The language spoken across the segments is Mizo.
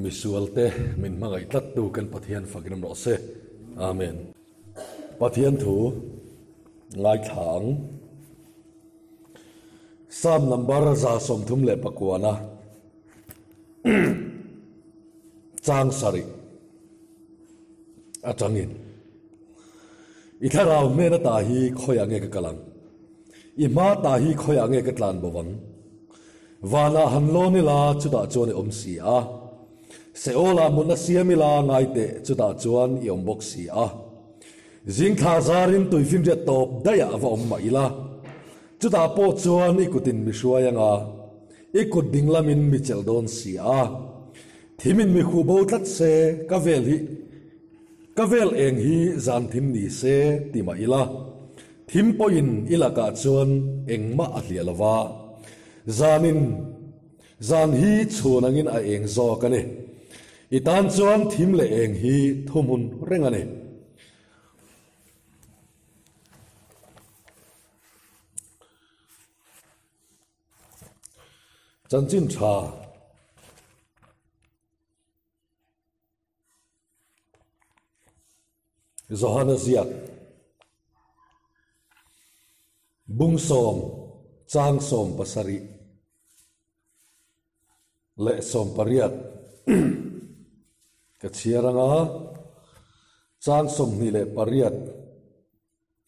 Misualte min hmangaih tlattu kan Pathian fakin awm rawh se. Amen. Pathian thu ngaithla ang. Psalm number 139 chang sarih atangin I thlarau hmena ta hi khawiah nge ka kal ang? I hma ta hi khawiah nge ka tlan bo ang? Vanah han lawn ila chutah chuan i awm si a. Seolah mutna siam ila ngai teh chutah chuan i awm bawk si a. Zingthla zarin tuifinriat tawp daihah va awm mah ila, chutah pawh chuan i kutin mi hruai anga, i kut ding lamin mi chelh dawn si a. Thimin mi khuh bo tlat se, ka vel hi ka vel eng hi zan thim ni se ti mah ila, Thim pawhin i lakah chuan engmah a hliah lo va, zanin zan hi chhun angin a eng zawk a ni. I tan chuan thim leh eng hi thuhmun reng a ni. Chanchin tha. Johana ziak bung sawm chang sawm pasarih leh sawm pariat ka chhiar anga chang sawmhnih leh pariat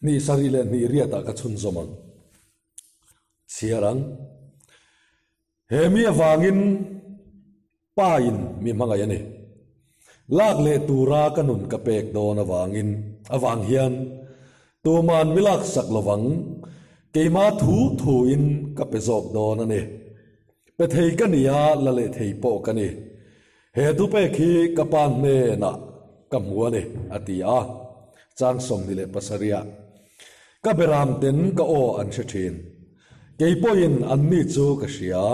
hnih sarih leh hnih riatah ka chhunzawm ang chhiar ang. He mi avangin Pa in mi hmangaih a ni. Lak leh tura ka nun ka pek dawn avangin avang hian tuman mi lak sak lovang, keima thu thu in ka pe zawk dawn a ni. Pe thei ka ni a, la leh thei pawh ka ni. He thupek hi ka pa hnenah ka hmu a ni, a ti a. Chang 27. Ka beram ten ka aw an hre thin. Kei pawhin anni chu ka hria.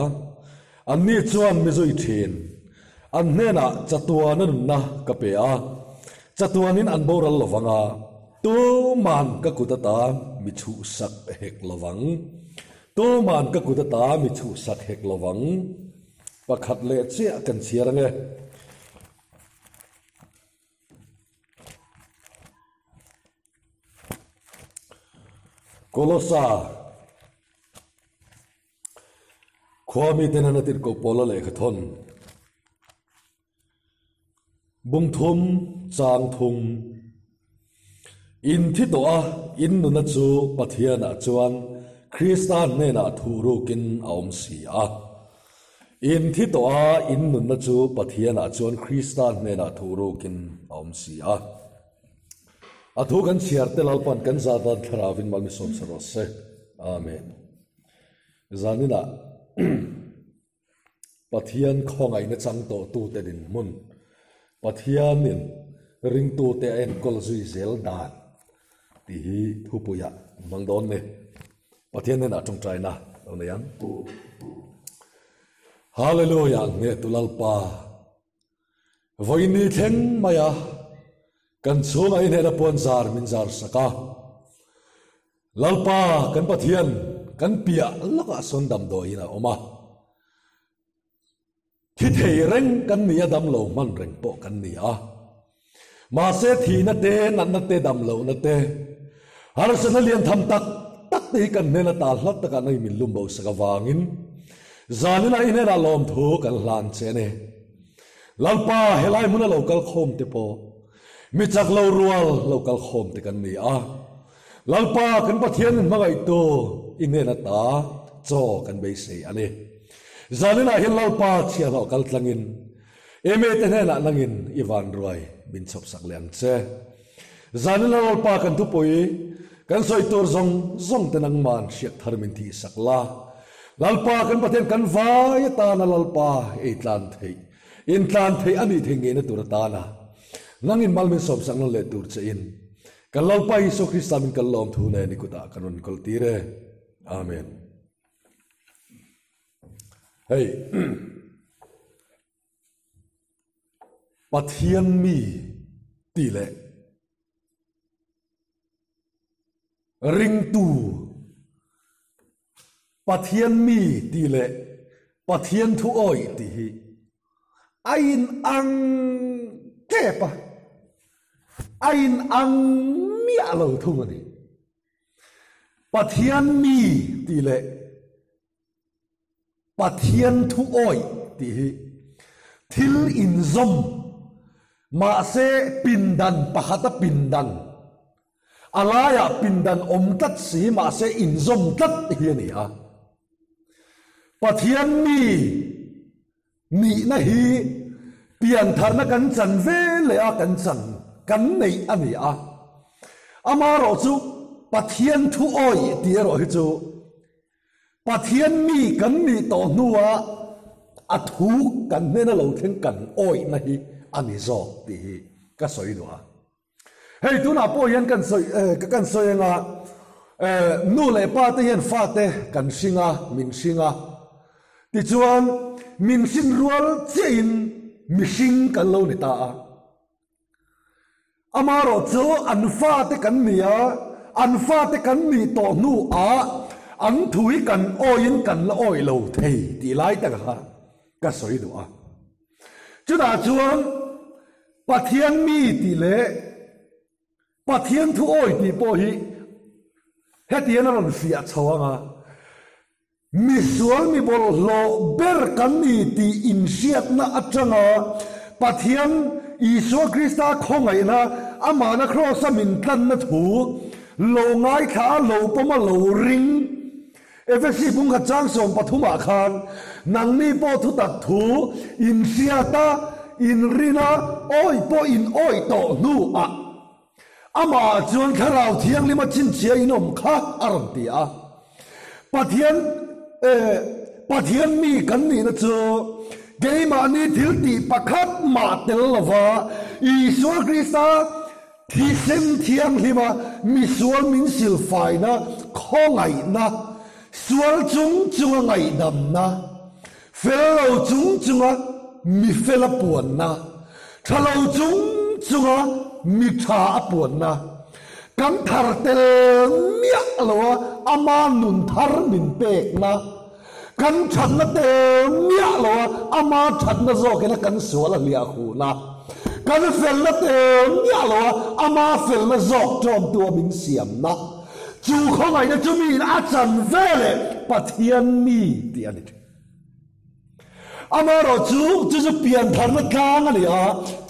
Anni chuan mi zui thin. An hnenah chatuana nunna ka pe a, chatuanin an boral lo vang a, tuman ka kut ata mi chhuhsak hek lo vang. Tuman ka kut ata mi chhuhsak hek lo vang. Pakhat leh chiah kan chhiar ange. Kolosa khua miten an a tirhkoh Paula lehkha thawn bung thum chang thum in thi tawh a in nuna chu Pathianah chuan Krista hnenah thuh rukin a awm si a. In thi tawh a, in nunna chu Pathianah chuan Krista hnenah thuh rukin a awm si a. A thu kan chhiar te Lalpan kan zah dan thlarauin mal mi sawm sa rawh se. Amen. Zaninah Pathian khawngaihna chang tawhtute dinhmun, Pathianin ringtute a enkawl zui zel dan tih hi thupuiah hmang dawn ni. Pathian hnenah tawngtaina lo nei ang. Hallelujah Hnehtu Lalpa, vawiin ni thleng maia kan chhungah i hnehna puan zar min zar sak a. Lalpa kan Pathian kan piah lakah sawn damdawiin a awm a. Thi thei reng kan ni a, damlo hman reng pawh kan ni a. Mahse thihna te, natna te, damlohna te, harsatna lian tham tak tak te hi kan hnen ata hlat takah nangin min lum bo sak avangin zaninah i hnenah lawmthu kan hlan che a ni. Lalpa, helai hmuna lo kal khawm te pawh mi chak lo rual lo kal khawm te kan ni a. Lalpa, kan Pathian min hmangaihtu i hnen ata chaw kan beisei a ni. Zaninah hian Lalpa chhiahhlawh kal tlangin Eme te hnenah nangin i van ruai min chhawp sak leh ang che. Zaninah Lalpa kan thupui kan sawi tur zawng zawng te nangman hriat thar min thih sak la. Lalpa kan Pathian kan vai atana Lalpa ei tlan theih, in tlan theih a nih theih ngeina tur atana nangin mal min sawm sak nawn leh tur che in kan Lalpa Isua Krista min kal lawm thu nen i kutah kan rawn kawl tir e. Amen. Hei Pathian mi tih leh ringtu Pathian mi tih leh Pathian thu awih tih hi. A in ang tep a, a in ang miah lo thung a ni. Pathian mi tih leh Pathian thu awih tih hi thil inzawm mahse pindan pakhata pindan, a laiah pindan awm tlat si mahse inzawm tlat hi a ni a. Pathian mi Nihna hi piantharna kan chan ve leh a kan chan kan neih a ni a. Amaherawh chu Pathian thu awih tih erawh hi chu Pathian mi kan nih tawh hnua a thu kan hnena lo thleng kan awihna hi a ni zawk tih hi ka sawi duh a. Hei tunah pawh hian kan sawi kan sawi anga nu leh pa te hian fate kan hring a, min hring a. Tichuan min hrin rual chiahin mihring kan lo ni ta a. Amaherawh chu an fate kan ni a, an fate kan nih tawh hnuah an thu hi kan awiin kan la awi lo thei tih lai tak kha ka sawi duh a. Chutah chuan Pathian mi tih leh Pathian thu awi tih pawh hi hetiang a rawn fiah chho ang a, misual mi bawlhhlawh ber kan ni tih inhriatna atanga Pathian Isua Krista khawngaihna amahna Kraws-a min tlanna thu lo ngaithla a, lo pawm a, lo ring Efesi pumkhat chang 13 ah khan nangni pawh thutak thu inhriat a, inrin a, awih pawh in awih tawh hnu ah amah ah chuan Thlarau Thianghlim a chhinchhia in awm kha a rawn ti a. Pathian eh Pathian mi kan nihna chu keimahni thil tih pakhat mah tel lova Isua Krista Thisen thianghlima misual min silfaina, khawngaihna, sual chung chunga ngaihdamna, fel lo chung chunga mi fel a puanna, tha lo chung chunga mi tha a puanna, kan thar tel miah loa ama nun thar min pekna, Kan thatna tel miah lo a, ama thatna zawkina kan sual a hliah hun a. Kan felna tel miah lo a, ama felna zawk tawmtu a min siamna. Chu khawngaihna chu miin a chan ve leh Pathian mi tih a ni thin. Amaherawh chu, chu chu piantharna tlang a ni a,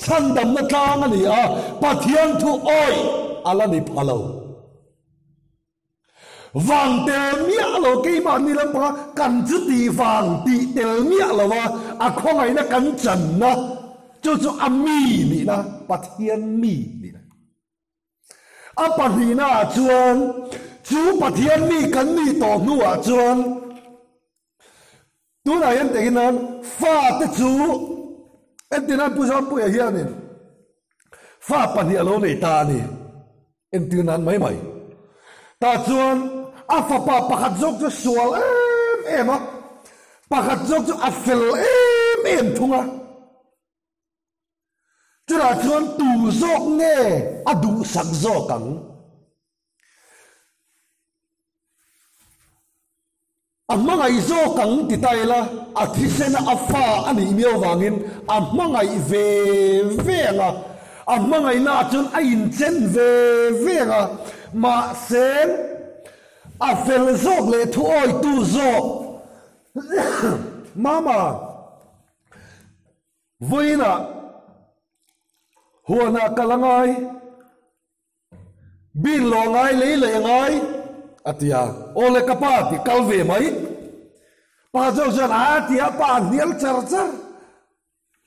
chhandamna tlang a ni a, Pathian thu awih a la ni pha lo. Vang tel miah lo keimahni lampanga kan chu tih vang tih tel miah lo a, a khawngaihna kan channa chu chu a mi nihna, Pathian mi nihna. A pahnihna ah chuan chu Pathian mi kan nih tawh hnuah chuan tunah hian teh hian fate chu entirnan Pu Zampuia hianin fa pahnih a lo nei ta a ni. Entir nan mai mai. Tah chuan a fapa pakhat zawk chu sual em em a, pakhat zawk chu a fel em em thung a. Chutah chuan tu zawk nge a duhsak zawk ang? A hmangaih zawk ang ti ta ila, a thisena a fa a nih miau vangin a hmangaih ve ve ang a, a hmangaihna ah chuan a inchen ve ve ang a, mahse a fel zawk leh thuawitu zawk Mama vawiinah huanah kal a ngai. Bin lo a ngai lei lei a ngai a ti a, aw le ka pa ti kal ve mai. Pa zawk chuan a ti a, pa a hnial char char.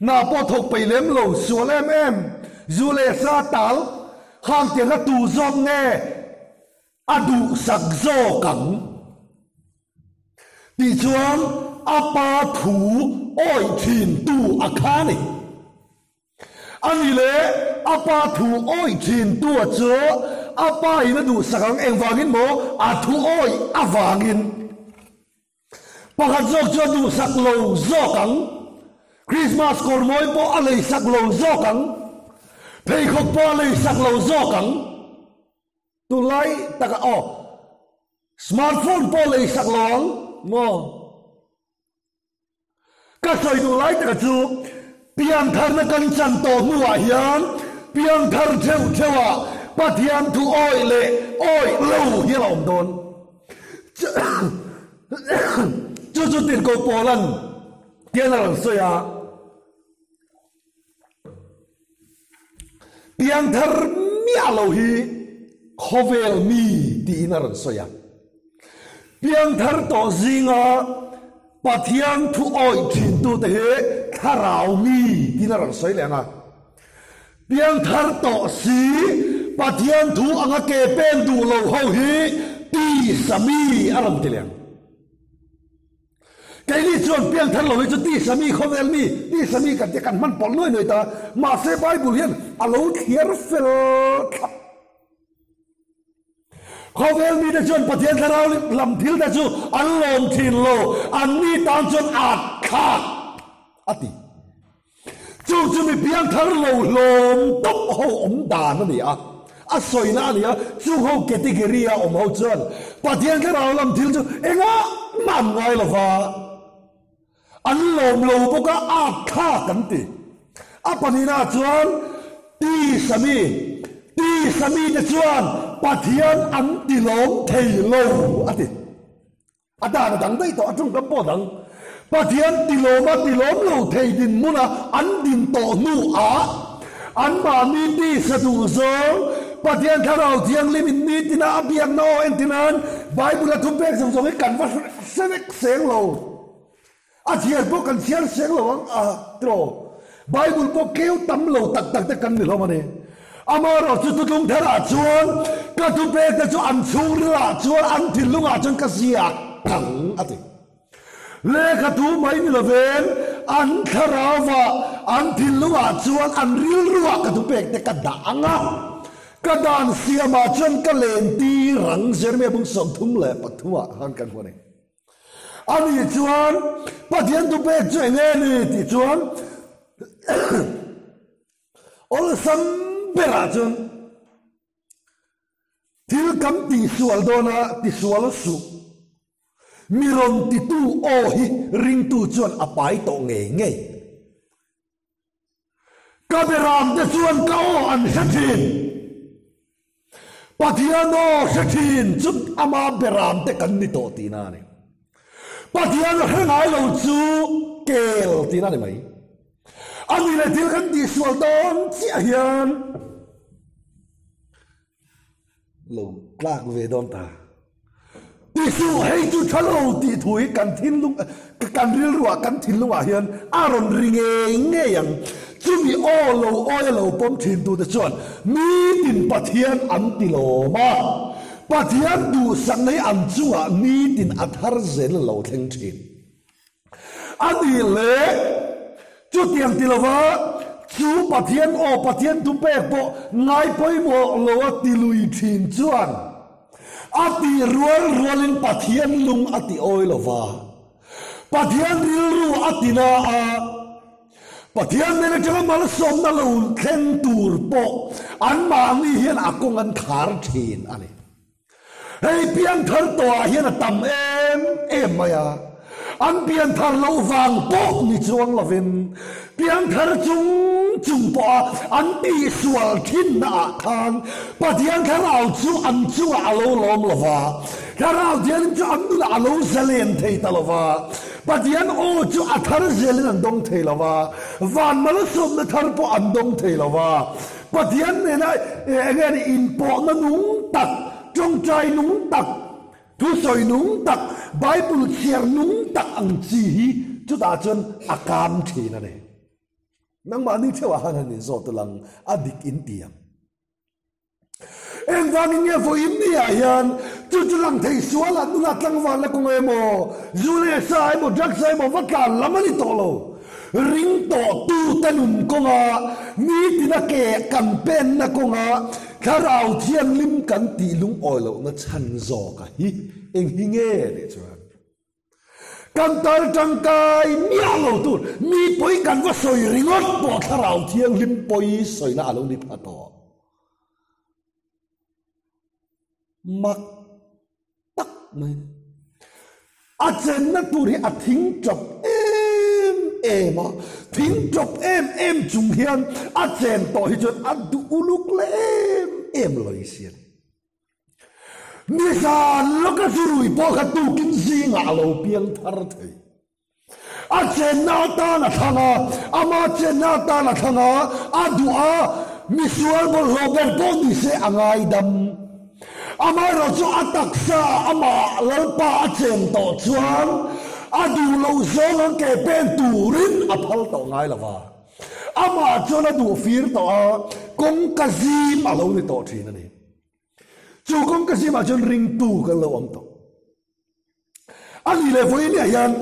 Hna pawh thawk peih lem lo, sual em em, zu leh sa tal, khang tiang kha tu zawk nge a duhsak zawk ang tih chuan a pa thu awih thin tu a kha a ni. A ni le, a pa thu awih thin tu a chu a pa in a duhsak ang engvangin maw a thu awih avangin pakhat zawk chu a duhsak lo zawk ang, Krismas kawr mawi pawh a leisak lo zawk ang, pheikhawk pawh a leisak lo zawk ang, tunlai takah aw smartphone pawh a leisak lo ang maw? Ka sawi duh lai taka chu. Piangtharna kan chan tawh hnuah hian piangthar theuh theuhah Pathian thu awih leh awih lo hian a awm dawn. Chu chu tirhkoh Paula'n tian a rawn sawi a. Piangthar miah lo hi khawvel mi tiin a rawn sawi a. Piangthar tawh zinga Pathian thu awih thintute hi thlarau mi tiin a rawn sawi leh ang a. Piangthar tawh si Pathian thu anga ke pen duh lo ho hi tisa mi a rawn ti leh ang. Keini chuan piangthar lo hi chu tisa mi, khawvel mi, tisa mi kan tia kan hman pawlh nuai nuai ta. Mahse Bible hian a lo thliar fel thlap. Khawvel mite chuan Pathian thlarau lam thil te chu an lawm thin lo, anni tan chuan at thlak a ti. Chu chu mi piangthar lo hlawm tawp ho awm dan a ni a, a sawina a ni a, chung ho category a awm ho chuan Pathian thlarau lam thil chu engah mah an ngai lo va, an lawm lo bawk a, at thlak an ti. A pahnihna chuan tisa mi, tisa mite chuan Pathian an ti lawm thei lo a ti. A dan a dang daih tawh, a tawngkam pawh a dang. Pathian tilawma tilawm lo thei dinhmuna an din tawh hnuah anmahni tisa duh zawng Pathian Thlarau Thianghlim in nitina a biakna aw entir nan Bible a thupek zawng zawng hi kan va hre vek seng lo. A chhiar pawh kan chhiar seng lo ang a tiraw? Bible pawh keu tam lo tak tak te kan ni hlawm a ni. Amaherawh chu tutlung therah chuan ka thupek te chu an chhungrilah chuan an thinlungah chuan ka ziak ang a ti. Lehkha thu mai ni lovin an thlarauva an thinlungah chuan an rilruah ka thupek te ka dah ang a, ka dan siamah chuan ka lentir ang Jeremiah bung 33 ah khan kan hmu a ni. Ani chuan, Pathian thupek chu eng nge ni? tih chuan awlsam berah chuan thil kan tihsual dawn a, tisual suh. Mi rawn titu aw hi ringtu chuan a pai tawh ngei ngei. Ka beramte chuan ka aw an hre thin. Pathian aw hre thin chu ama beramte kan ni tawh tihna a ni. Pathian hre ngai lo chu kel tihna a ni mai. A ni leh thil kan tihsual dawn chiah hian Lo tlak ve dawn ta. Tisuh hei chu tha lo tih thu hi kan thinlung kan rilruah kan thinlungah hian a rawn ri ngei ngei ang. Chumi aw lo awi a lo pawm thin tute chuan nitin Pathian an ti lawm a, Pathian duhsakna hi an chungah nitin a thar zel a lo thleng thin. A nih leh, chutiang ti lova chu Pathian aw, Pathian thupek pawh ngai pawimawh lo a ti lui thin chuan a tih rual rualin Pathian lung a ti awi lova, Pathian rilru a ti na a, Pathian nen atanga malsawmna lo thleng tur pawh anmahni hian a kawng an khar thin a ni. Hei pianthar tawhah hian a tam em em mai a, an pianthar loh vang pawh ni chuang lovin pianthar chung chung pawha an tihsual thinnaah khan Pathian Thlarau chu an chungah a lo lawm lo va, Thlarau Thianghlim chu an nunah a lo zalen thei ta lo va, Pathian aw chu a thar zelin an dawng thei lo va, van malsawmna thar pawh an dawng thei lo va. Pathian nena eng nge ni inpawhna nung tak, tawngtai nung tak, thusawi nung tak, Bible chhiar nung tak ang chi hi chutah chuan a kam thin a ni. Nangmahni theuhah khan han inzawt ul ang, a dik in ti ang. Engvangin nge vawiin ni ah hian chu chu lang thei sual ah nula tlangval na kawng emaw, zu leh sa emaw, drugs emaw va tlan lam a ni tawh lo. Ring tawhtute nun kawnga nitina ke kan penna kawnga Thlarau Thianghlim kan tih lungawi lohna chhan zawka hi eng hi nge tih chuan kan tal tangkai miah lo tur mi pawi kan va sawi ringawt pawh Thlarau Thianghlim pawi sawina a lo ni pha tawh. Mak tak mai a ni. A chenna tur hi a thing chawp em em a, thing ṭawp em em chung hian a chen tawh hi chuan a duh uluk leh em em lawi si a ni. Nizan lawka zu rui pawh kha tukin zingah a lo piang thar thei. A chenna atan a thlang a, ama chenna atan a thlang a, a duh a, misual bawlhhlawh ber pawh ni se a ngaidam. Amaherawh chu a taksa amah Lalpa a chen tawh chuan a duh loh zawng ang ke pen turin a phal tawh ngai lo va. Amah chuan a duh fir tawh a, kawngka zim a lo ni tawh thin a ni. Chu kawngka zimah chuan ringtu kan lo awm tawh. A nih leh vawiin hian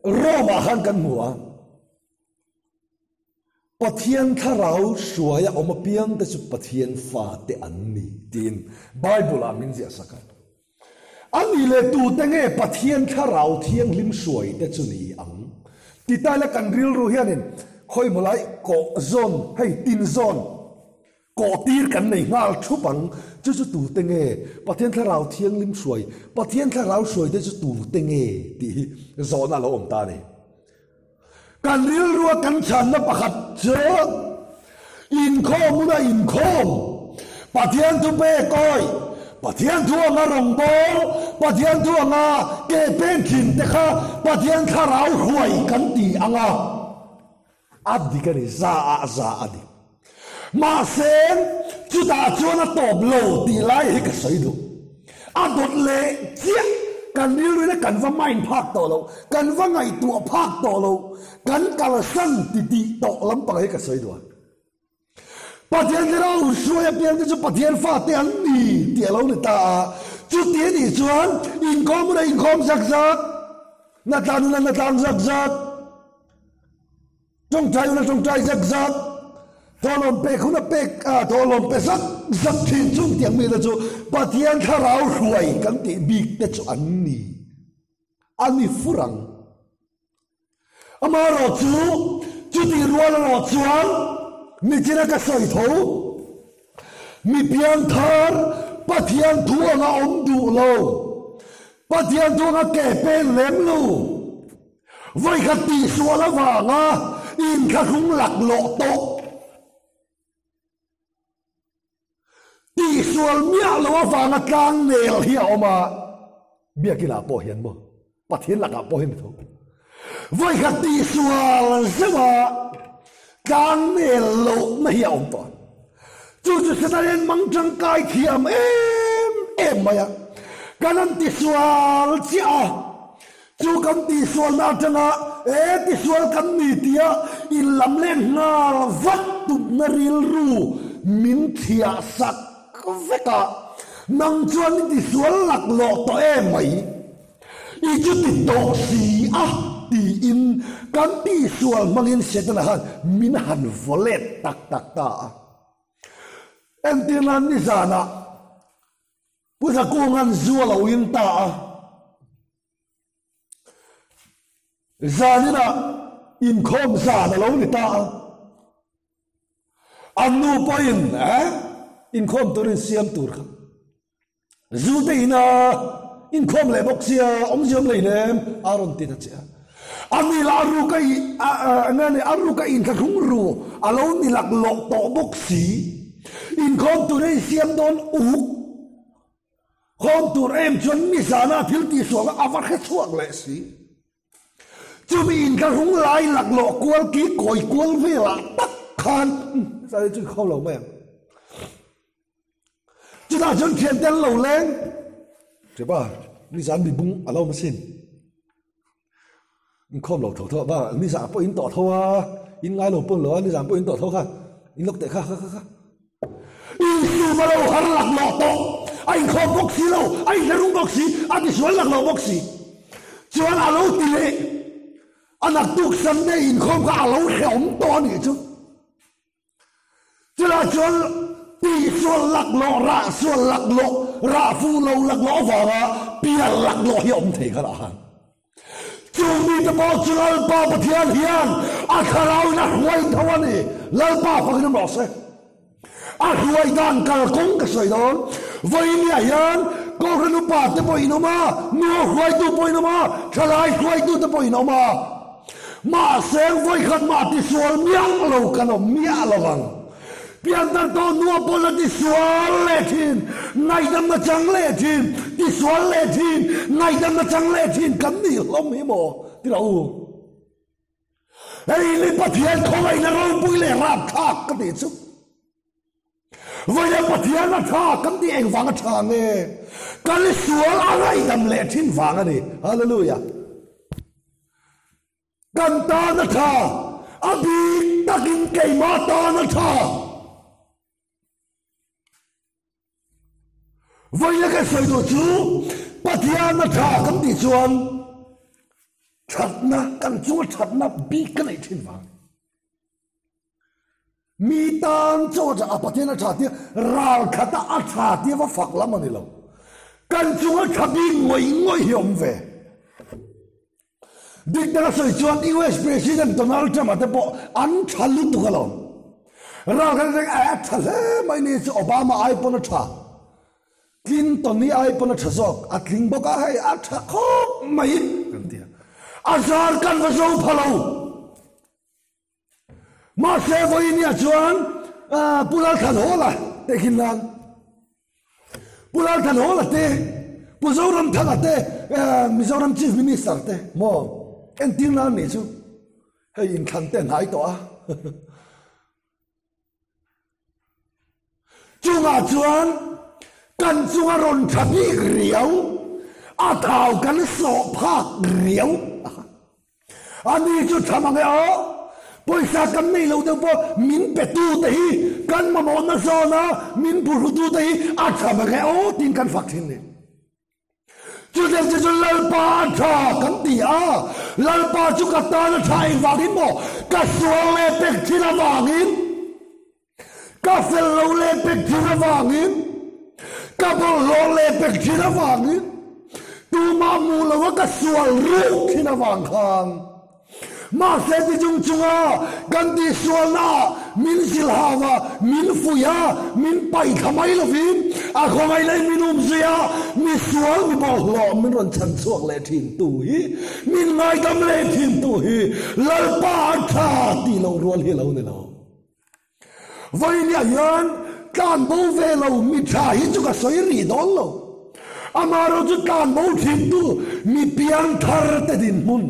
Rome-ah khan kan hmu a, Pathian thlarau hruaia awm apiangte chu Pathian fate an ni tiin Bible-ah min ziahsak a. A nih leh tute nge Pathian thlarau thianghlim hruaite chu ni ang? Ti ta ila kan rilru hianin khawi maw lai kawh zawn, hei tin zawn, Kawhtir kan nei nghal thup ang. Chu chu tute nge? Pathian Thlarau Thianghlim hruai, Pathian Thlarau hruaite chu tute nge? tih hi zawhna a lo awm ta a ni. Kan rilrua kan chhanna pakhat chu inkhawm huna inkhawm, Pathian thu pek awi, Pathian thu anga rawngbâwl, Pathian thu anga ke pen thin te kha Pathian Thlarau hruai kan ti ang a. A dik a ni, za ah za a dik. Mahse, chutah chuan a tawp lo tih lai hi ka sawi duh. A dawt leh chiah, kan rilruina kan va mind phak tawh lo, kan va ngaihtuah phak tawh lo, kan kalsan titih tawh lampang hi ka sawi duh a. Pathian thlarau hruai apiangte chu Pathian fate an ni tih a lo ni ta a. Chuti a nih chuan inkhawm hunah inkhawm zak zak, natlan hunah natlan zak zak, tawngtai hunah tawngtai zak zak, thawhlawm pek hunah pek thawhlawm pe zak zak thin chung tiang mite chu Pathian thlarau hruai kan tih bik te chu an ni. A ni fur ang. Amaherawh chu, chutih rual erawh chuan michina ka sawi tho, mi piangthar Pathian thu anga awm duh lo, Pathian thu anga ke pen lem lo, vawikhat tihsual avanga inthlahrung laklawh tawh, Tihsual miah lo avanga tlang nel hi a awm a, biakinah pawh hian maw, Pathian lakah pawh hian ni tho. Vawikhat tihsual zeuh a tlang nel lohna hi a awm tawh a. Chu chu Satan hian mang tangkai thiam em em mai a, kan han tisual chiah a, Chu kan tihsualna atanga e tisual kan ni tia inlam leh nghal vat tupna rilru min thiah sak vek a, nang chuan i tisual laklawh tawh em mai? I chu ti tawh si a tiin kan tihsual hmangin Setana khan min han vaw let tak tak ta a. Entirnan nizanah Pu Zakunga'n zu a lo in ta a, zaninah inkhawm zan a lo ni ta a, an nu pawhin eh inkhawm turin siam tur kha zu te ina inkhawm leh bawk sia awmzia awm lei nem a rawn ti ta che a. A ni lah a ruk a eng a ni a ruk a inthlahrung ru a lo ni laklawh tawh bawk si. Inkhawm tur a insiam dawn uk khawm tur em chuan nizana thil tihsual a va hre chhuak leh si. Chumi inthlahrung lai laklawh kual ki kawi kual velah tak khan zai chu kho lo mai ang. Chutah chuan thiante an lo leng. Ṭipa, nizan mi bung a lo awm asin. Inkhawm lo tho tho a, nizan pawh in tawh tho a, in ngai lo pawn lo a, nizan pawh in tawh tho kha, in lawk teh kha kha kha kha. Insum a lo har laklawh tawh, a inkhawm bawk si lo, a inhlarung bawk si, a tisual laklawh bawk si. Chuan a lo ti leh, a naktuk Sunday inkhawm kha a lo hrehawm tawh a nih chu. Chulai chuan tihsual laklawh, rah sual laklawh, rah fuh lo laklawh avanga pial laklawh hi a awm thei kha lah han. Chu mite pawh chu Lalpa Pathian hian a thlarauin a hruai tho a ni. Lalpa fakin awm rawh se. A hruai dan kalkawng ka sawi dawn. Vawinia hian Kohhran upa te pawh in awm a, nu hruaitu pawh in awm a, thalai hruaitu te pawh in awm a. Mahse vawikhat mah tisual miah lo kan awm miah lo vang. Pianthar tawh hnua pawn a tisual leh thin, ngaihdamna chang leh thin, tisual leh thin, ngaihdamna chang leh thin kan nih hlawm hi maw ti rawh u. Hei ni Pathian khawngaihna ropui leh rapthlak ka tih chu. Vawiin Pathian a tha kan tih engvang a tha nge? Kan sual a ngaihdam leh thin vang a ni. Hallelujah. Kan tan a tha, a bik takin keimah tan a tha. Vawiin kan sawi duh chu Pathian a tha kan tih chuan thatna kan chunga thatna bik ka neih thin vang. Mi tan chaw a Pathian a tha tia ral khata a tha tia va fak lam a ni lo. Kan chunga tha bik ngawih ngawih hi a awm ve. Dik taka sawi chuan US President Donald Trump-a te pawh an tha lutuk alawm. Ral khat atang a tha hle mai ni chu Obama ai pawn a tha. Clinton hi ai pawn a tha zawk, a tling bawk a hei a tha khawp mai kan ti a. A zar kan va zo pha lo. Mahse vawinia chuan Pu Lalthanhawla te khin nan Pu Lalthanhawla te, Pu Zoramthanga te, Mizoram Chief Minister te maw entir nan nih chu hei inthlan te hnai tawh a. Chungah chuan kan chunga rawn tha bik riau, a thau kan sawh phak riau a ni chu tha mang e aw. Pawisa kan nei lo deuh pawh min pe tu te hi kan mamawhna zawna min phuhru tu te hi a tha mang e aw tiin kan fak thin ni. Chutiang chu chu Lalpa a tha kan ti a, Lalpa chu ka tan a tha engvangin maw? Ka sual leh pek thin avangin, ka fel lo leh pek thin avangin, ka bawlhhlawh leh pek thin avangin, tumah hmuh loa ka sual ruk thin avang khan. Mahse ti chung chunga kan tihsualnaah min zilhau a, min fuih a, min paih thla mai lovin a khawngaih leh min umzui a, mi sual mi bawlhhlawh min rawn chhan chhuak leh thin tu hi, min ngaidam leh thin tu hi Lalpa a tha tih loh rual hi a lo ni lo. Vawinia hian tlanbo ve lo mi tha hi chu ka sawi rih dawn lo. Amaherawh chu tlanbo thintu mi piangthar te dinhmun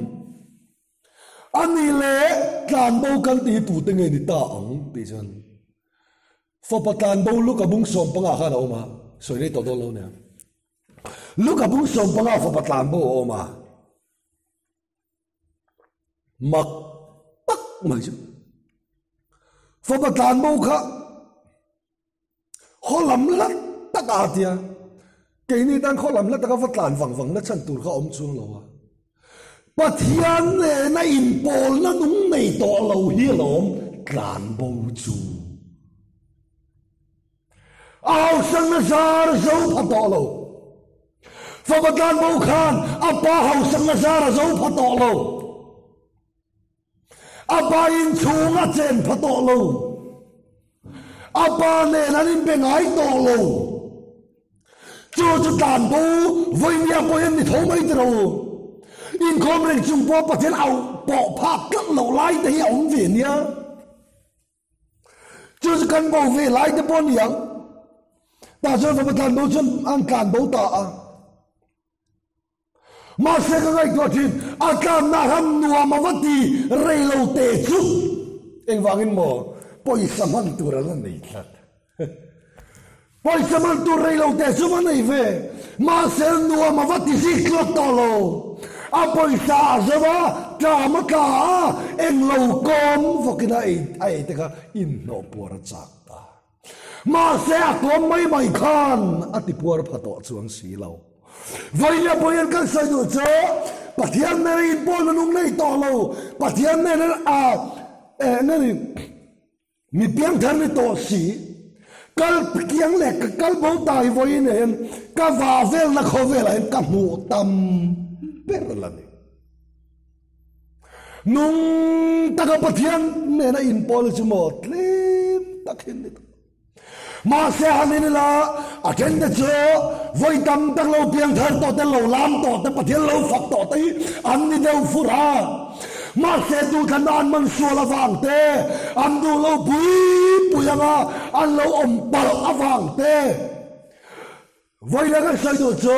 a ni leh tlanbo kan tih hi tute nge ni ta ang tih chuan fapa tlanbo Luka bung 15 khan a awm a, sawi rei tawh dawn lo nia. Luka bung 15 fapa tlanbo a awm a. Mak tak mai chu fapa tlan bo kha khaw lam hla tak a tia keini tan khaw lam hla taka va tlan vang vang na chhan tur kha awm chuang lo a Pathian nena inpawlna nung nei tawh lo hi alawm tlan bo chu A hausakna zar a zo pha tawh lo. Fapa tlanbo khan a pa hausakna zar a zo pha tawh lo. A pa inchhung a chen pha tawh lo. A pa nen an inbe ngai tawh lo. Chu chu tlanbo vawinia pawh hian ni tho mai ti ro. Inkhawm reng chung pawh Pathian auh pawh phak tlat loh lai te hi a awm ve nia. Chu chu kan bo ve lai te pawh a ni ang. Tah chuan fapa tlan bo chuan an tlan bo ta a. Mahse ka ngaihtuah thin, a tlanna ram nuam a va ti rei lo te chu engvangin maw pawisa hman tur a la nei tlat. Pawisa man tur rei lo te chu va nei ve, mahse nuam a va ti zik tlat tawh lo. A pawisa a zo a, tlam a tla a, eng lo kawm vawkin a ei a ei te kha inhnawh puar a chak ta. Mahse a kawm mai mai khan a ti puar pha tawh chuang si lo. Vawiin Bawian kan sawi duh chu Pathian nena inpawn a nung nei tawh lo, Pathian nena a eng a ni, Mi piangthar ni tawh si, kal kiang leh ka kal bo ta hi vawiin ah hian ka vah velna khawvelah hian ka hmuh tam ber la ni. Nung taka Pathian nena inpawl hi chu maw tlem tak hi ni tawh. Mahse han in ila a then te chu vawi tam tak lo piangthar tawh te, lo lam tawh te, Pathian lo fak tawh te hi an ni deuh fur a. Mahse duhthlanna an man sual avang te, an duh lo pui pui anga an lo awm palh avang te. Vawiin kan sawi duh chu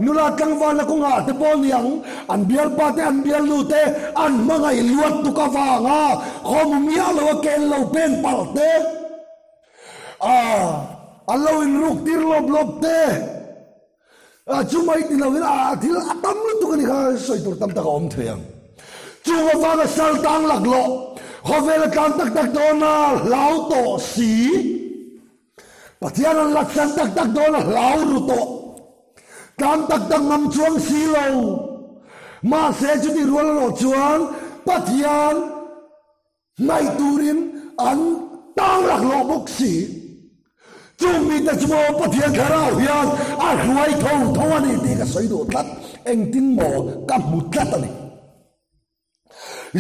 nula tlangvalna kawngah te pawh ni ang, an bialpa te an bialnu te an hmangaih luat tuk avanga khawmu miah lo a ken lo pen palh te, an lo inruk tir lawp lawp te. Chu mai ti loin a thil a tam lutuk a ni kha sawi tur tam tak a awm thei ang. Chung avanga sal tang laklawh, khawvel a tlan tak tak dawn a hlau tawh si. Pathian an laksan tak tak dawn a hlau ru tawh. Tlan tak tak ngam chuang si lo. Mahse chutih rual erawh chuan Pathian hnaih turin an tang laklawh bawk si. Chung mite chu maw Pathian thlarau hian a hruai tho tho a ni tih ka sawi duh tlat. Engtin maw ka hmu tlat a ni.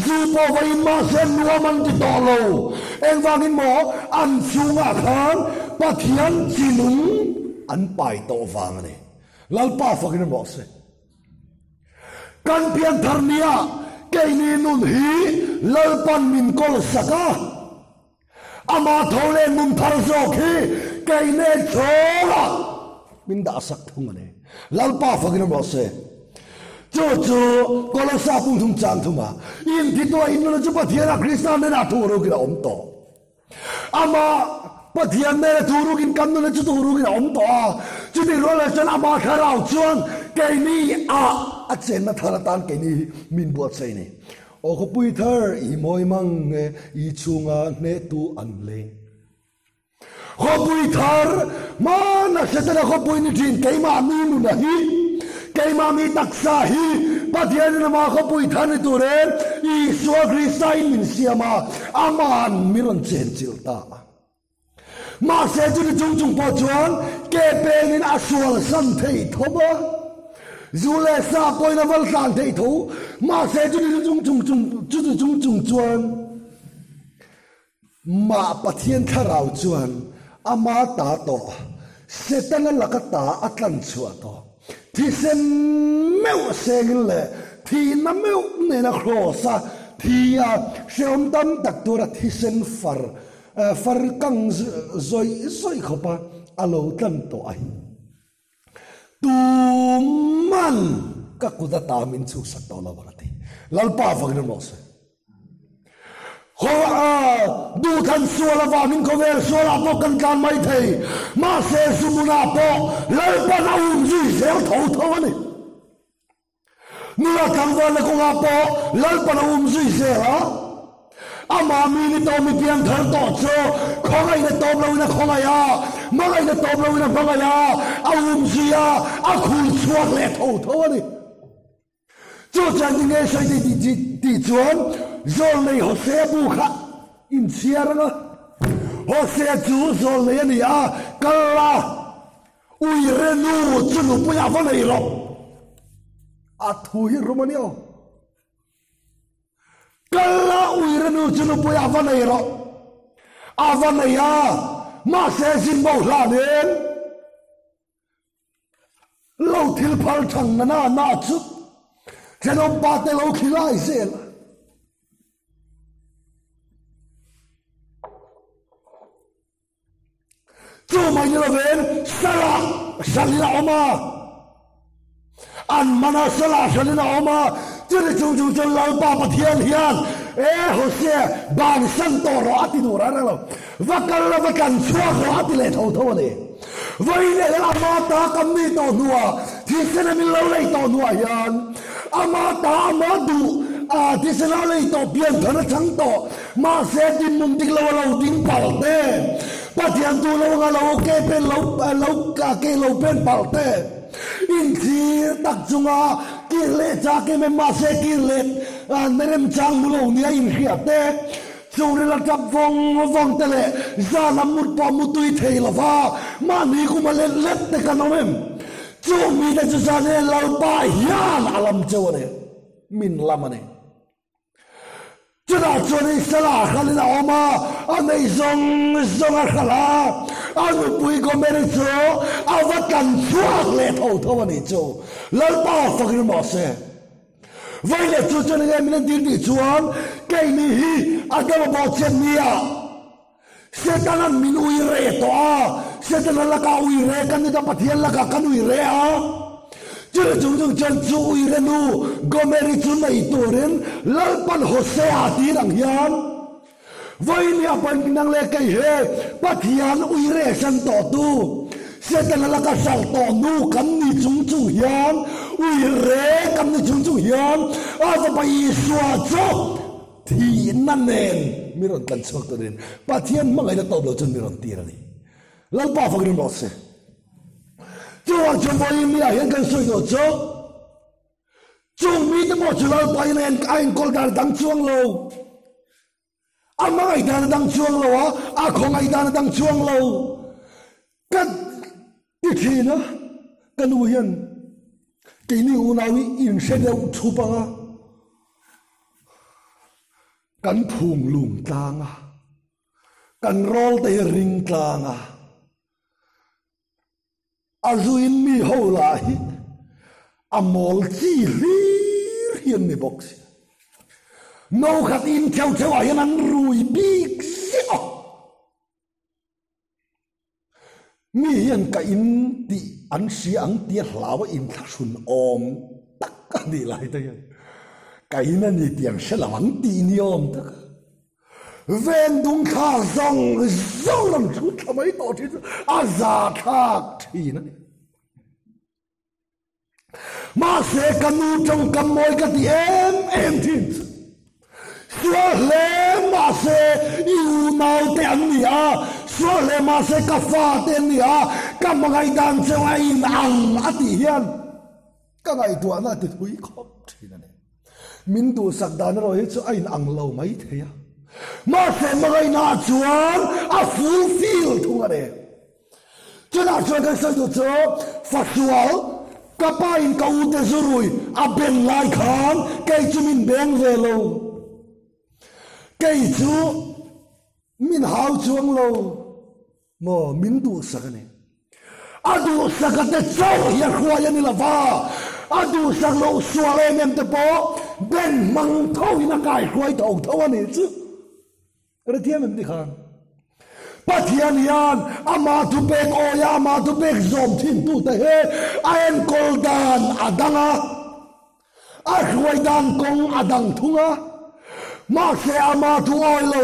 Zu pawh vawiin mahse nuam an ti tawh lo. Engvangin maw an chhungah khan Pathian chi nung an pai tawh vang a ni. Lalpa fakin a mawh se. Kan pianthar nia keini nun hi Lalpan min kawl sak a. Amah tho leh nun thar zawk hi keine chhawngah min dah sak thung a ni. Lalpa fakin awm rawh se. Chu chu Kolosa pumthum chang thuma inthituah innuna chu Pathiana Krista hnenah thurukin a awm tawh. Amah Pathian hnena thurukin kan nuna chu thurukin a awm tawh a. Chutih rual leh chuan amah thlarau chuan keini ah a chenna thar atan keini hi min buatsaih a ni. Aw khawpui thar i mawi mang e, i chhunga hnehtu an leng. Khawpui thar, hmana Setana khawpui ni thin keimah mi nuna hi, keimah mi taksa hi Pathianin amah khawpui thar ni turin Isua Krista in min siam a, ama'n mi rawn chenchilh ta a. Mahse chumi chung chung pawh chuan ke penin a sual san thei tho a, zu leh sa pawhin a val tlan thei tho. Mahse chumi chung chung chung chumi chung chung chuan mah Pathian thlarau chuan ama ta tawh, Setana laka ta a tlan chhuah tawh, thisen meuh sengin leh thihna meuh nena kraws a thi a, hrehawm tam tak tura thisen far Far kang zawih zawih khawp a, a lo tlan tawh a hi. Tuman ka kut a ta min chhuksak tawh lo ang a ti. Lalpa vangin rawh se. Khaw duhthlan sual avangin khawvel sualah pawh kan tlan mai thei. Mahse Zumuna pawh Lalpan a um zui zel tho tho a ni. Nula tlangvalna kawngah pawh Lalpan a um zui zel a, amah mi ni tawh mi piang thar tawh chu khawngaihna tawp loin a khawngaih a, hmangaihna tawp loin a hmangaih a, a um zui a, a khur chhuak leh tho tho a ni. Chu chuan tinge sawi tih tih chuan Zawlnei Hosea bu kha inchhiar ang a, Hosea chu Zawlnei a ni a, kal la, Uire nu chu nupui a va nei rawh. A thu hi rum a ni aw. Kal la uire nu chu nupui a va nei rawh. A va nei a, mahse zin bo hlanin lo thil phal thang na na na chu thenawmpa te lo khilai zel a. Chu mai ni lovin salah hralhin a awm a, an mana salah hralhin a awm a, chumi chung chung chuan Lalpa Pathian hian e Hosea bansan tawh rawh a ti duh reng reng lo, va kal la va tlan chhuak rawh a ti leh tho tho a ni. Vawiin leh hian ama ta kan nih tawh hnuah, thisen a min lo lei tawh hnuah hian ama ta ama duh a thisen a lei tawh pianthar a chang tawh. Mahse dinhmun dik lo a lo ding palh te, Pathian duh lo anga lo ke pen lo lo ke lo pen palh te, inthlir tak chunga kir leh chak em em mahse kir leh na remchang hmu lo nia inhriat te, chungril a tap vawng vawng te leh zan a mut pawh mutui thei lova mahni kum a let let te kan awm em? Chung mite chu zan e Lalpa hian a lam cheu a ni, min lam a ni. Chutah chuan Isala a hralhin a awm a, a nei zawng zawng a hral a, a nupui Gomeri chu a va tlan chhuak leh tho tho a nih chu. Lalpa fakin rawh se. Vawi leh chu chuan enge min entir tih chuan keini hi Adama bawhchhiat nia Setana'n min ui re tawh a, Setana lakah ui re kan ni ta Pathian lakah kan ui re a. Chumi chung chung chuan chu ui re nu Gomeri chu nei turin Lalpan Hosea tir ang hian Vawinia pawn nang leh kei he Pathian ui re san tawh tu Setana laka hralh tawh nu kan ni chung chung hian ui re kan ni chung chung hian a fapa Isua chu Thihna nen mi rawn tlan chhuak turin Pathian hmangaihna tawp lo chuan mi rawn tir a ni. Lalpa fakin rawh se. Chuvang chuan vawiin mi ah hian kan sawi duh chu chung mite pawh chu Lalpa in a enkawl dan a dang chuang lo. A hmangaih dan a dang chuang lo a, a khawngaih dan a dang chuang lo. Ka ti thin a, ka nu hian keini unau hi inhre deuh thup ang a, kan phung lung tlang a, kan rawl te hi ring tlang a, a zuin mi ho lah hi a mawl chi hlir hi an ni bawk si. No khat in theuh theuh ah hian an rui bik ziah a. Mi hian ka in tih an hria ang tia hlau a inthlahrun awm tak a nih lai te hian ka in a ni tih an hre lo ang tih ni awm tak a. Ven dung thla zawng zawng rawn thut thla mai tawh thin chu a za thlak thin a ni. Mahse ka nu tawngkam mawi ka ti em em thin chu. Sual hle mahse i unaute an ni a, sual hle mahse ka fate an ni a, ka hmangaih dan cheu a in ang a tih hian ka ngaihtuahna a ti thui khawp thin a ni. Min duhsak dan erawh hi chu a in ang lo mai thei a, mahse hmangaihna ah chuan a fulfill thung a ni. Chutah chuan kan sawi duh chu fasual ka pa in ka u te zu rui a ben lai khan kei chu min beng ve lo, kei chu min hau chuang lo maw min duhsak a ni. A duhsak a te chauh hi a hruai a ni lo va, a duhsak loh sual em em te pawh ben hmang tho in a kaihruai tho tho a nih chu. Rithiam em ti khan Pathian hian ama thupek awia ama thupek zawm thin tute hi a enkawl dan a dang a, a hruai dan kawng a dang thung a. Mahse ama thu awi lo,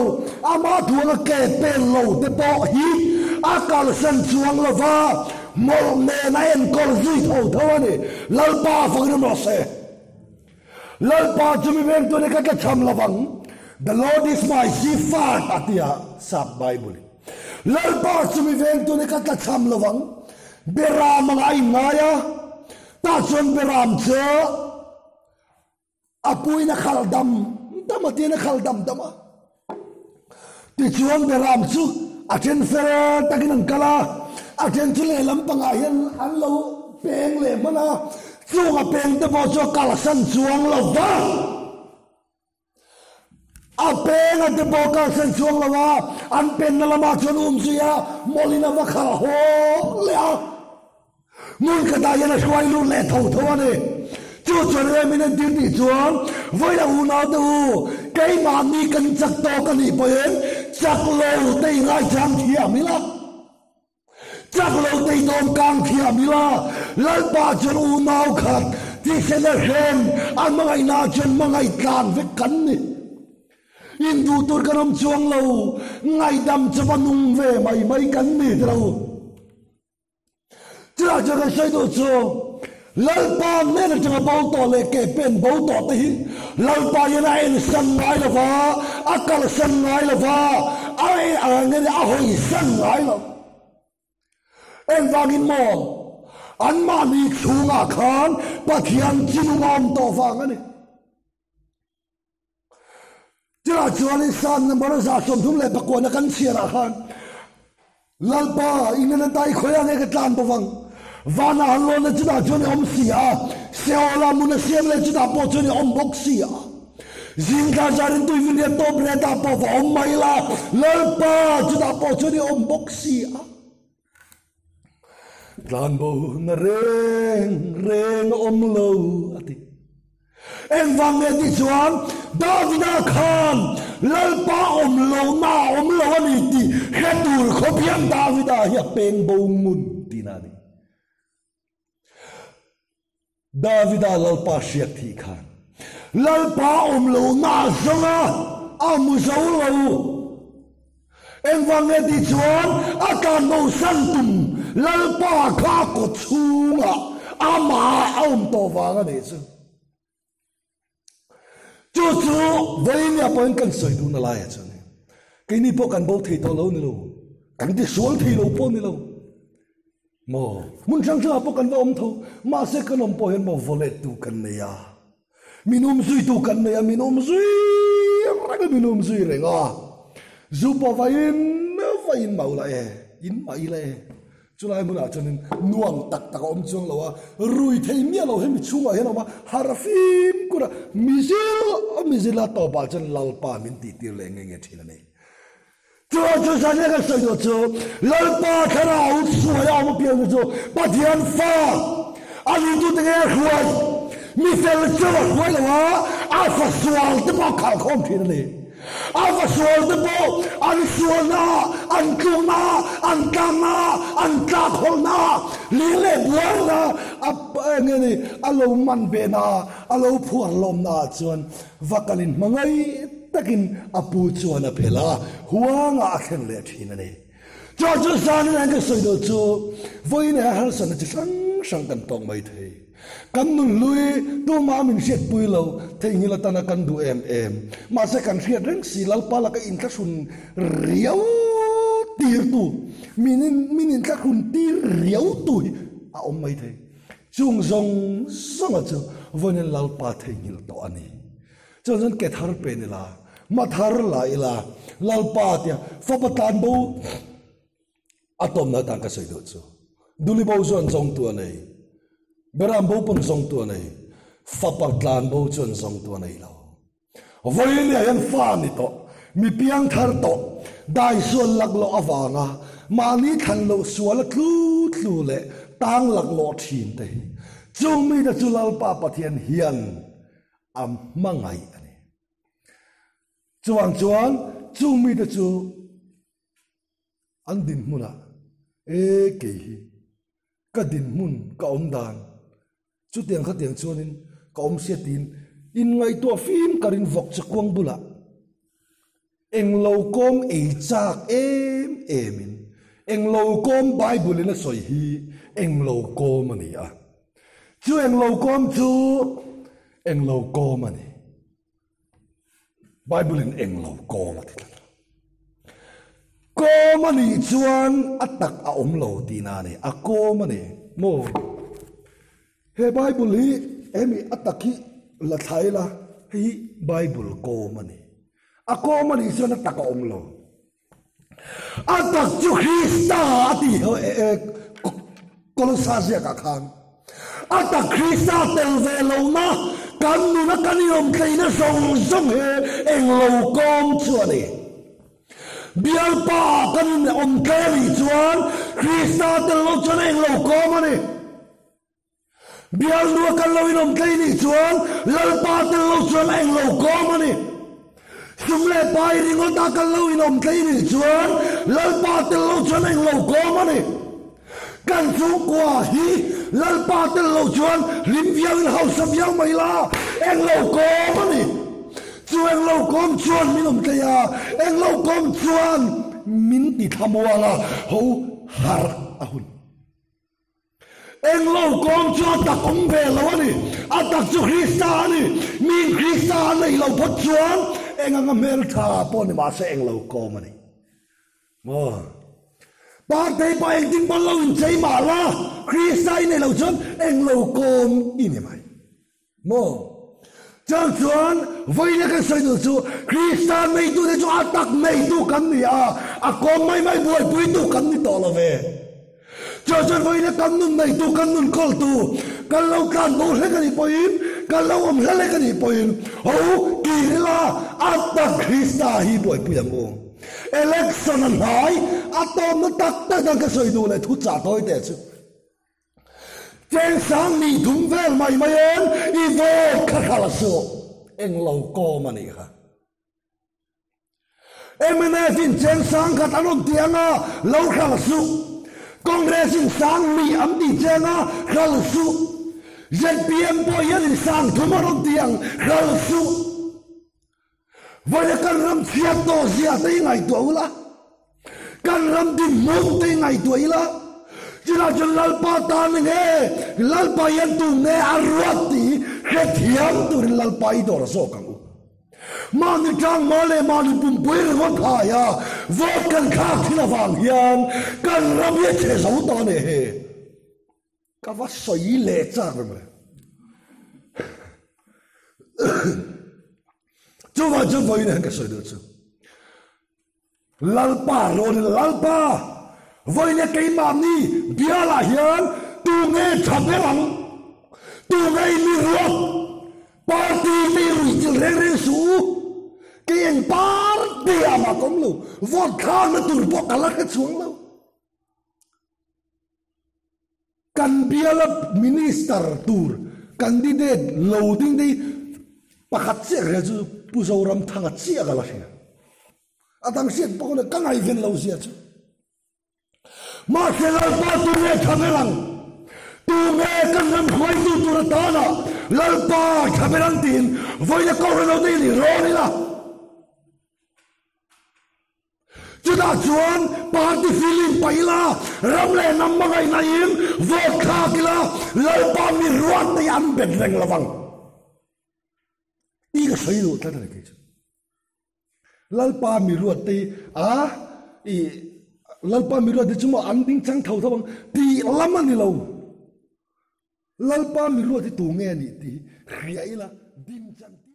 ama thu anga ke pen lo te pawh hi a kalsan chuang lo va, mawlh nen a enkawl zui tho tho a ni. Lalpa fakin awm rawh se. Lalpa chu mi veng tune ka tlachham lovang, The Lord is my shepherd a ti a Sap Bible in. Lalpa chu mi veng tune ka tlachham lovang, Beram anga a inngai a, tah chuan Beram chu a puiin a khal dam dam a tiin a khal dam dam a. Tichuan Beram chu a then fel takin an kal a, a then chu lehlam pangah hian an lo peng leh hman a, chung a peng te pawh chu a kalsan chuang lo va. A peng a te pawh a kalsan chuang lo a, an penna lamah chuan um zui a, mawlin a va khalh haw leh a. Hmun khatah hian a hruai lut leh tho tho a ni. Chu chuan rem in entir tih chuan, Vawilah unau te u, keimahni kan chak tawk a nih pawhin chak lo te i ngaichang thiam ila, chak lo te i dawm kang thiam ila, Lalpa chuan unau khat thisen a hrem a hmangaihna ah chuan hmangaih tlan vek kan ni. Induh tur kan awm chuang lo, ngaihdam chu va nung ve mai mai kan ni ti lo. Chutah chuan kan sawi duh chu Lalpa hnen atanga bo tawh leh ke pen bo tawh te hi Lalpa hian a ensan ngai lo va, a kalsan ngai lo va, a nge a hawisan ngai lo. Engvangin maw? Anmahni chhungah khan Pathian chinung a awm tawh vang a ni. Chutah chuanin Psalm number 139 na kan chhiarah khan, Lalpa, i nena tai khawiah nge ka tlan bo vang? Vanah han lawn le chutah chuan i awm si a, Seolah hmun a siam le chutah pawh chuan i awm bawk si a. Zing thla zarin tuifinriat tawp retah pawh va awm mai la, Lalpa, chutah pawh chuan i awm bawk si a. Tlanbo na reng reng a awm lo, a ti. Engvang nge tih chuan Davida khan Lalpa awm lohna a awm lo a ni tih hre tur khawp hian Davida hi a peng bo ngun tihna a ni. Davida Lalpa hriat thih khan Lalpa awm lohna a zawng a, a hmu zo lo. Engvang nge tih chuan a tlanbosan tum Lalpa kha a kaw chhungah amah a awm tawh vang a nih chu. Chu chu vawinia pawhin kan sawi duhna laiah chuan keini pawh kan bo thei tawh lo ni lo, kan tisual thei lo pawh ni lo. Maw? Hmun hrang hrangah pawh kan va awm tho, mahse kan awm pawh hian maw vawlettu kan nei a, min um zuitu kan nei a, min um zui reng a, min um zui reng a, zu pawh va in va in mah ula e, in mah ila e, chulai hmunah chuanin nuam tak tak a awm chuang lo a, rui thei miah lo hemi chhungah hian a awm a, harh fimkhur a, mizil a mizil a tawpah chuan Lalpa min tihtir leh nge nge thin a ni. Chuan chu zan leh kan sawi duh chu Lalpa thlarau suai a awm apiang te chu Pathian fa a ringtu te nge a hruai? Mi fel chu a hruai lo a, a fa sual te pawh a khal khawm thin a ni. A fa sual te pawh an sualna, an tlukna, an tlakna, an tlakhawlhna, ling leh buarna a eng nge ni a lo man behna, a lo phuar lawmna ah chuan va kalin hmangaih takin a pu chuan a phelh a, huangah a thlen leh thin a ni. Chuan chu zanin an ka sawi duh chu vawiin leh harsatna chi hrang hrang kan tawk mai thei. Kan nun hlui tumah min hriatpui lo, theihnghilh atana kan duh em em. Mahse kan hriat reng si Lalpa laka inthlahrun riau tirtu, min min inthlahrun tir riau tu hi a awm mai thei. Chung zawng zawnga chu vawiin Lalpa theihnghilh tawh a ni. Chuan chuan ke thar pen ila, hma thar la ila, Lalpa tia fapa tlan bo a tawmna atan ka sawi duh chu. Duli bo chuan zawngtu a nei, Beram bo pawn zawngtu a nei, fapa tlan bo chuan zawngtu a nei lo. Vawinia hian fa ni tawh, mi piang thar tawh, dai sual laklawh avanga mahni thlan loh sual a tlu tlu leh tang laklawh thin te hi chung mite chu Lalpa Pathian hian a hmangaih a ni. Chuvang chuan chung mite chu an dinhmunah, E kei hi ka dinhmun ka awm dan, chutiang khatiang chuanin ka awm sia tiin inngaihtuah fim karin vawk che kuang bulah Englo kawm ei chak em emin englo kawm Bible in a sawi hi englo kawm a ni a. Chu englo kawm chu englo kawm a ni. Bible in englo kawm a ti tlat a. Kawm a nih chuan a tak a awm lo tihna a ni. A kawm a ni maw? He Bible hi hemi a tak hi la thla ila hei hi Bible kawm a ni. A kawm a nih chuan a tak a awm lo. A tak chu Krista a ti Kolosa ziakah khan. A tak Krista tel ve lohna kan nuna kan inawmtleihna zawng zawng hi englo kawm chu a ni. Bialpa ah kan inawmtlei a nih chuan Krista tel lo chuan englo kawm a ni. Bialnua kan lo inawm tlei nih chuan Lalpa tel lo chuan a englo kawm a ni. Sum leh pai ringawta kan lo inawm tlei nih chuan Lalpa tel lo chuan a englo kawm a ni. Kan chhungkua hi Lalpa tel lo chuan hlim viau in hausa viau mai la, englo kawm a ni. Chu englo kawm chuan min awm tlei a, englo kawm chuan min ti thlamuang a, ho harh a hun. Englo kawng chu a tak awm ve lo a ni. A tak chu Krista a ni. Miin Krista a neih loh phawt chuan eng anga hmeltha pawh ni mahse englo kawm a ni. Maw? Partei pa engtin pawn lo inchei mah la, Krista i neih loh chuan englo kawm i ni mai. Maw? Chang chuan vawiin kan sawi duh chu Krista neitute chu a tak neitu kan ni a, a kawm mai mai buaipuitu kan ni tawh lo ve. Chang chuan vawiin kan nun neitu, kan nun kawltu, kan lo tlan bo hlek a nih pawhin, kan lo awm hlek a nih pawhin, ho kir ila a tak Krista hi buaipui ang u. Election a hnai, a tawmna tak tak dan ka sawi duh leh thu chah tawi teh chu. Cheng sang nih thum vel mai mai em i vote kha hralh suh. Englo kawm a nih kha. Mnf in cheng sang khat an rawn ti anga lo hralh suh. Congress in sang nih an ti cheng a hralh suh. Zpm pawh hian in sang thum a rawn ti ang hralh suh. Vawiin kan ram chhiat tawh zia te hi ngaihtuah ula, kan ram dinhmun te hi ngaihtuah ila, chutah chuan Lalpa tan nge, Lalpa hian tu nge a ruat tih hi hrethiam turin Lalpa i dawr zawk ang u. Mahni tlangma leh mahni pumpui ringawt haia vote kan thlak thin avang hian kan ram hi a chhe zo ta a ni he. Ka va sawi leh chak reng le. Chuvang chuan vawiin hian ka sawi duh chu. Lalpa rawn ila Lalpa vawiin keimahni bialah hian tu nge tha ber ang? Tu nge i mi ruat? Party te i ruihchilh reng reng suh u. Kei eng party ah mah ka awm lo. Vote thlakna tur pawh ka la hre chuang lo. Kan biala Minister tur candidate lo ding te hi pakhat chiah ka hria chu Pu Zoramthanga chiah ka la hria. A dang hriat pawh ka ngaihven lo zia chu. Mahse Lalpa tu nge tha ber ang? Tu nge kan ram hruaitu tur atana Lalpa tha ber ang tiin vawiina Kohhran ho te hi ni rawn ila. Chutah chuan party feeling paih ila, ram leh hnam hmangaihna in vote thlak ila, Lalpa mi ruat te hi an bet reng lo vang. Tih ka sawi duh tlat a ni kei chu. Lalpa mi ruat te hi a i Lalpa mi ruat te chu maw an ding chang tho tho ang tih lam a ni lo. Lalpa mi ruat hi tu nge a nih tih hi hria ila ding chan tir.